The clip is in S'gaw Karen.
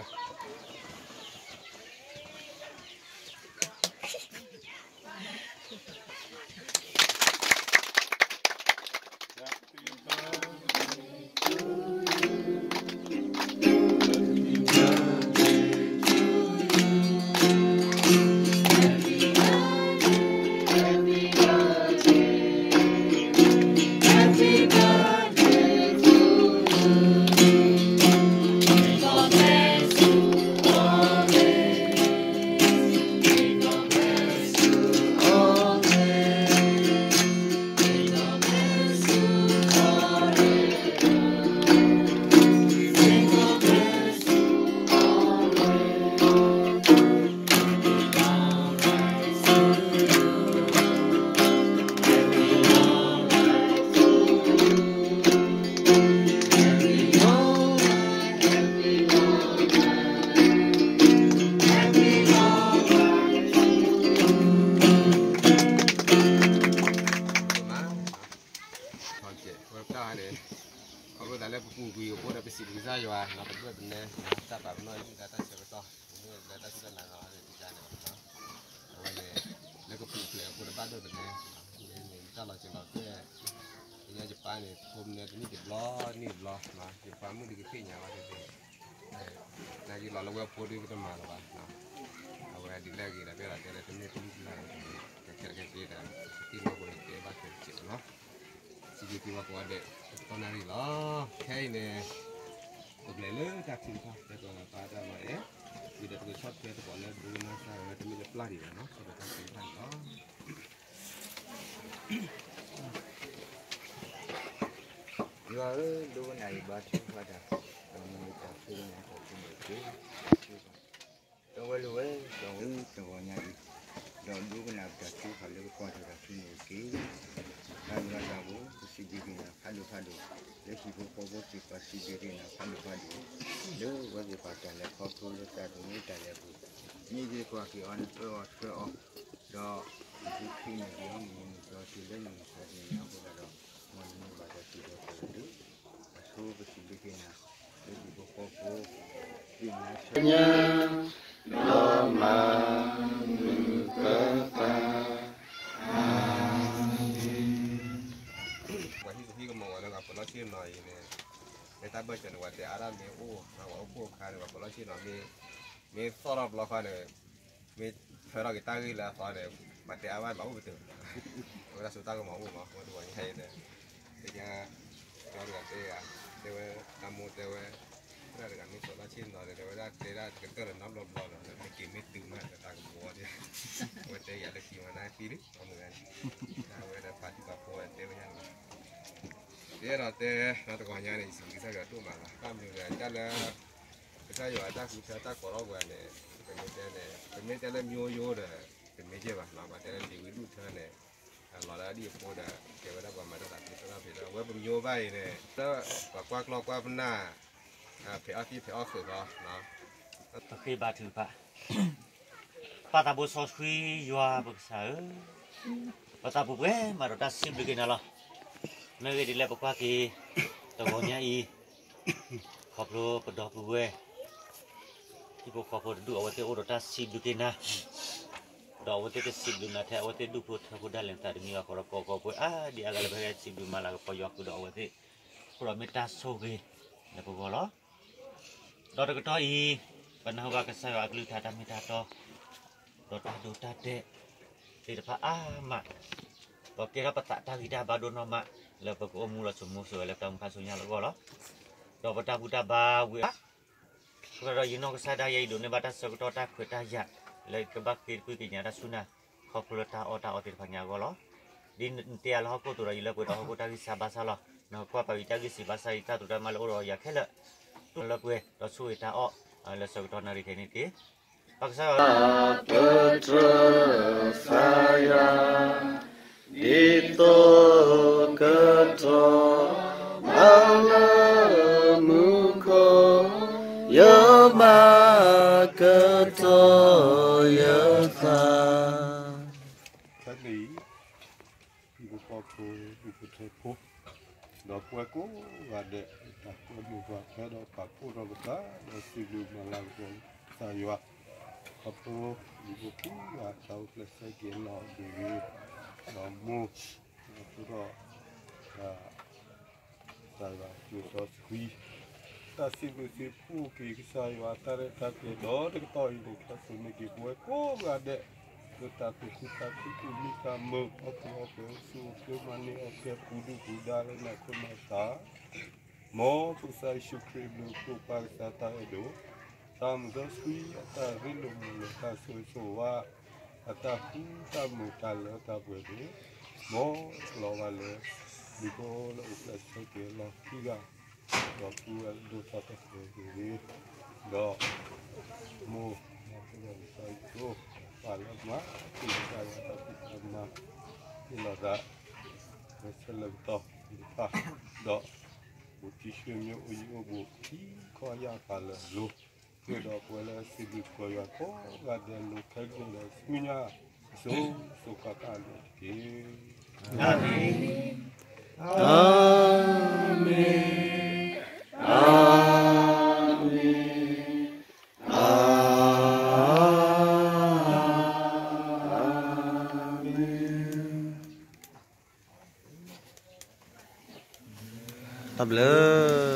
န့ၣ် ခီဖျိသးလၢပပူၤကွံာ်အဃိဒီး ပစံးဘျုးကစၢ်ယွၤ ပဒိၣ်ပနဲ တၢ်ပာ်ပနီၣ်ယုၢ်တၢ်ဆၢကတီၢ် ပမ့ၢ်လၢတၢ်စူၢ်တၢ်နာ်လီၤန့ၣ် တကါန့ၣ်ဘၣ် အဝဲန့ၣ် လၢကပူၤဖျဲးအဃိဒီးဘၣ်ဒိၣ်ပနဲ မ့ၢ်န့ၣ်တၢ်လီၤစၢၤလီၤသွဲၣ် ကညီယပၢ်န့ၣ် ဖိမနဲတနံၣ်တဘျီနံၣ်တဘျီ ယပၢ်မုၣ်ဒုးကသ့ၣ်ညါဘၣ်သ့ၣ်သ့ၣ် နာ်က့လီၤလၢဝဲဖိဒုးပတမၤလၢၤဘၣ် အဝဲဒ်လဲၣ်ဂ့ၤဒီး ပအဲၣ်ဒိးတဲလၢတမ့ၢ်တမ့ၢ်လၢ်ဒီး ကဲခဲလၢာ်ခဲဆ့ဒီး သ့ၣ်နီၣ်ပှၤတဲဘၣ်ခဲလၢာ်ခဲဆ့လီၤနီၤ စံးဘျုးက့ၤပှၤကိးဂၤဒဲး တနၣ်ရံၣ်လီၤ ခဲအံၤန့ၣ် ပကလဲၤလၢတၢ်ထုကဖၣ် တဲကိးဂၤပၢ်တၢ်လီၤအဲၣ် ဝံၤဒီးပကဆီၣ်ထွဲသကိးလၢဒိကနၣ်စၢ်ဝဲတမ့ၢ်လၢပျၢ်ဒံးဘၣ်နီၤ ဆီၣ်ထွဲတၢ်ထုကဖၣ်န့ၣ်လီၤ ယွၤဧၢ, ဒိကနၣ်အံၤဘါထုကဖၣ်တၢ်, ဒီးမ့ၢ်တၢ်ထုကဖၣ်န့ၣ်တၢ်ထုကဖၣ်, ဒီးဝဲလိာ်ဝဲ ဒီးဝဲတဂီၤညါအံၤ, ဒီးဒိကနၣ်ပတၢ်ထုကဖၣ်လၢကကွၢ်တၢ်တၢ်ထုန့ၣ်တက့ၢ်. တၢ်မုၢ်လၢ်တၢ်ဘိ, ပစံးဘျုးက့ၤနၤဖးဒိၣ်ဖးဒိၣ်, လၢဟံၣ်ဖိဃီဖိသ့ၣ်တဖၣ်စံးဘျုးက့ၤနၤဖးဒိၣ်ဖးဒိၣ်, လၢဝဲသ့ၣ်တဖၣ်တၢ်လဲၤခီဖျိလၢတၢ်တမူတၢ်လဲၤအပူၤ, မ့ၢ်က့ၤကွၢ်က့ၤအီၤန့ၣ် အၢအီၤထွဲအီၤ, ဒီးယ့ၣ်ၡူးခရံာ်န့ၣ် ဒ်အမ့ၢ်နမ့ၢ်ကီၢ်စ့ၢ်လၢနမ့ၢ်ကီၢ်စ့ၢ်န့ၣ်အဃိသတးဒီး, မ်နမ့ၢ်ဘၣ်တၢ်စံးထီၣ်ပတြၢၤလၢဒုး, အဆိပစံးဘျုးက့ၤနၤ, လၢဟံၣ်ဖိဃီဖိ, သ့ၣ်ညါဆၢညါ, ဒီးမၤမုာ်ပသး, အၤမ့ၣ်. ပှၤဟံၣ်ကဟံၣ်ကမီၤဝဲလၢပှၤပလီၢ်ဆ့ၣ်နီၤအံၤန့ၣ်, လၢတၢ်ဘၢၣ်စၢၤန့ၣ် ပှၤတဲအါဒၣ်မ့ၢ်အိၣ်, ပှၤအိၣ်ဖှိၣ်အခါန့ၣ် ပှၤပလီၢ်ဆ့ၣ်နီၤမ့ၢ်, မ့ၢ်သီၣ်ထီၣ်ဘျီဃီန့ၣ် မ့ၢ်ထွဲထီၣ်က့ၤတၢ်ဂ့ၢ်လၢအသီန့ၣ်, ပှၤတဲအါဘၣ်လီၤအိၣ်ပတုာ်, အဝဲဒၣ်ဆိတၢ်ကမီၤအိၣ်မး, အဝဲတဂီၤညါအံၤဒီး, ကညီ, ကညီတဂၤတဲယၤ, တဲဝဲ, တၢ်မိၢ်တဲဝဲ, သရၣ်တဂၤမ့ၢ်ပလီၢ်ဆ့ၣ်နီၤ ဒီး တဲဝဲဒၣ်တဲဒၣ်ကတၢၢ်လၢနီတဘျီဘျီဒီး မ့ၢ်က့ၤမ့ၢ်တုၤမးဒီးတၢ်ကဘှီဒီး, အဝဲတဲယၤလၢခံမးနသံလံ, အမုၢ်ဂၤန့ၣ်, အဝဲဒီးဖးဒံးဖးဖိတဲဝဲညါန့ၣ်လီၤ. ယအဲၣ်ဒိးတဲ, တဂီၤညါန့ၣ် ယစံးဘျုးကစၢ်ယွၤဒိၣ်မးလီၤ, တၢ်မနုၤလဲၣ်, တၢ်လၢ ကစၢ်ယွၤအတၢ်ဃုထၢတၢ်ကိးထီၣ်ပှၤန့ၣ်, ပမ့ၢ်တဲန့ၣ်, ပမ့ၢ်တဲလၢ မျိုးရိုး ဒီး, တမ့ၢ်ကဲဘၣ်, ပှၤတဲလၢ ဒ့ၣ်ဝံဒူၣ်ထၢ န့ၣ်, လီၤလၢအဒံၣ်အဖိဒီး, ကဲဝဲဒၣ်ပှၤမၤတၢ်သးဖံးသရၣ်ဖံးဒီး အဝဲပမျိုး ဘၣ်အံၤန့ၣ်, လၢပှၤကွၢ်ကျီၢ်ကွၢ်ပနၢ်, ဖဲးအီၣ်သံၣ်ဖဲးအီၣ်ဃုာ်လီၤ, ပဃ့ဘါထုကဖၣ် ပၢ်သးဘိစီဆှံယွၤပကစၢ်ဧၢ, ပသးပူၤပှဲၤမးဒီးတၢ်စံးဘျုးက့ၤနၤလီၤ. မ့ၢ်ဂ့ၢ်ဒ်လဲၣ်ပကွၢ်က့ၤ, တဂီၤညါအံၤ, ခီဖျိပဒီပုၢ်ဝဲၢ်, ဟံၣ်ဖိဃီဖိတဒူၣ်အဝဲသ့ၣ်အိၣ်ဒီးတၢ်စံးဘျုးက့ၤနၤ, ဒီးအဝဲသ့ၣ်ကစံးဘျုးနၤထဲအဝဲသ့ၣ်ဒူၣ်ဖိထၢဖိဒၣ်လဲာ်သးတမံၤဘၣ်ဃိဒီး ကိးကီးပှဲၤအါဒံအါဂၤလၢပဟဲစံးဘျုးမၤလၤကပီၤယွၤဃုာ်ဒီးအဝဲသ့ၣ်, အဃိဒီးမ့ၢ်တၢ်ဆိၣ်ဂ့ၤလၢပဂီၢ်လီၤ. ဒီးတကတီၢ်အံၤ, ပနၢ်ဟူဘၣ်ကစၢ်ယွၤအကလုၢ်ကထါတၢ်မ့ၢ်တၢ်တီ, ဒီးတၢ်ဒိတၢ်တဲာ်သ့ၣ်တဖၣ်အါမး, ဒီးကဲထီၣ်ပသးတၢ်ဂံၢ်တၢ်ဘါဒိၣ်နီၢ်မး, လၢပကအိၣ်မူလီၤစိၤမူစိၤဝဲလၢပတၢ်မူခါဆူညါလၢအဂီၢ်လီၤ. ဒီးပတၢ်ဘူၣ်တၢ်ဘါဝံၤအါ, အဃိဒီးယနီၢ်ကစၢ်ဒၣ်ယဲအံၤဒိးန့ၢ်ဘၣ်တၢ်ဆၢကတီၢ်တၢ်ခွဲးတၢ်ယာ်, လၢကဘၣ်ဃ့တကွံၢ်ကညးတၢ်စူၢ်နာ်, ခီဖျိလၢတၢ်အီၣ်တၢ်အီသ့ၣ်တဖၣ်ညါအဂီၢ်လီၤ. ဒ်နတဲယၤလၢဟီၣ်ခိၣ်သိးဒီး ယလၢပှဲၤဒီးဟီၣ်ခိၣ်တၢ်ဂံၢ်စၢ်ဘါစၢ်လီၤ. နကွၢ်ပာ်ဝံၤတၢ်ဂံၢ်စၢ်ဘါစၢ်အံၤ တၢ်သူၣ်တၢ်မၤလၢအိၣ်ဒီးယၤခဲလၢာ်, လၢပှဲၤဒီးဆိၣ်ဂ့ၤတၢ်အီၣ်, လၢဆၢကတီၢ်နၣ်ရံၣ်ခဲအံၤန့ၣ်တက့ၢ်. ပကစၢ်ယွၤ, ပတြၢၤသးယၤ, ဒ်သိးကထီၣ်, မၤလၢမူခိၣ်, ယမၤကတီၢ်ယသး. ခဲအံၤ, ဟံၣ်ဖိဃီဖိ, ဟံၣ်ဖိထၢဖိ, ဒီပုၢ်ဝဲၢ်ကိးဂၤဒဲး, တၢ်ကွဲမုာ်ပှၤဖဲဒီးပာ်ဖှိၣ်ထီၣ်ပသး ဒီးစံးဘျုးမၤလၤကပီၤကစၢ်ယွၤ ခီဖျိ ဒ်ပဖိခွါတၢ်အိၣ်ဖျဲၣ်ဆၢက့ၤလီၤအဂ့ၢ် ဒီးမိၢ် ခီဖျိထီၣ် ကစၢ်ယွၤကၠိဒီးဆှံ တၢ်စံးဘျုးစံးဖှိၣ်က့ၤကစၢ်ယွၤ တၢ်ရဲၣ်တၢ်ကျဲၤဒီတကတီၢ်အံၤန့ၣ် ကစၢ်ဆိၣ်ဂ့ၤက့ၤပဝဲကိးဂၤဒဲး လၢတၢ်သူၣ်ခုသးခု သူၣ်မံသးမုာ် အီၣ်ကူအီၣ်ပှဲၤ အိၣ်ဆူၣ်အိၣ်ချ့ မၤန့ၢ်အီၣ်ကဲ ပူၤဒုၣ်ပူၤဒါလၢနၤခိၣ်နၤသး မ်ပကစၢ်ယ့ၣ်ၡူးခရံာ်အဘျုးအဖှိၣ် ပၢ်ကစၢ်တၢ်အဲၣ်ဒိး တၢ်မုာ်စီဆှံ အတၢ်ရ့လိာ်မုာ်လိာ် တၢ်ဆိၣ်ဂ့ၤဆိၣ်ဝါ အတၢ်ဃူတၢ်မုာ်တၢ်လၢတၢ်ပှဲၤန့ၣ် မ်ကလီၤဘၣ်လၢ ဒ်သိးလၢအိၣ်ဖျဲၣ်ဆၢက့ၤလီၤခံဂၤ ဒီးပုၢ်ဝဲၢ်ဒိၣ်ထီၣ်တဖၣ်အဂ့ၢ် ဒီး မိၢ် မၤသးဒီးကစၢ်ယွၤ ပာ်လၢမၤ ကစၢ်ယွၤတၢ်ဖံးတၢ်မၤ ဟ့ၣ်လီၤသး လၢဆၢလၢကတီၢ်သ့ၣ်တဖၣ် ဒီး ဘူးတံၢ်ဆှၢမ့ၢ်အိၣ်ယံၤအိၣ်ဘူး ထံကီၢ်ယၢ်ပာ်လၢအလိၤ ဃ့ဒီးပဝဲလၢစံးဘျုးပှၤယွၤကိးဂၤဒဲး လိၤခဲကနံၣ်ဒီးဆူညါအစိၤစိၤဃၣ်ဃၣ်န့ၣ်တက့ၢ်. အၤမ့ၣ်, အၤမ့ၣ်, အၤမ့ၣ်, အၤမ့ၣ်. တၢ်ဘျုး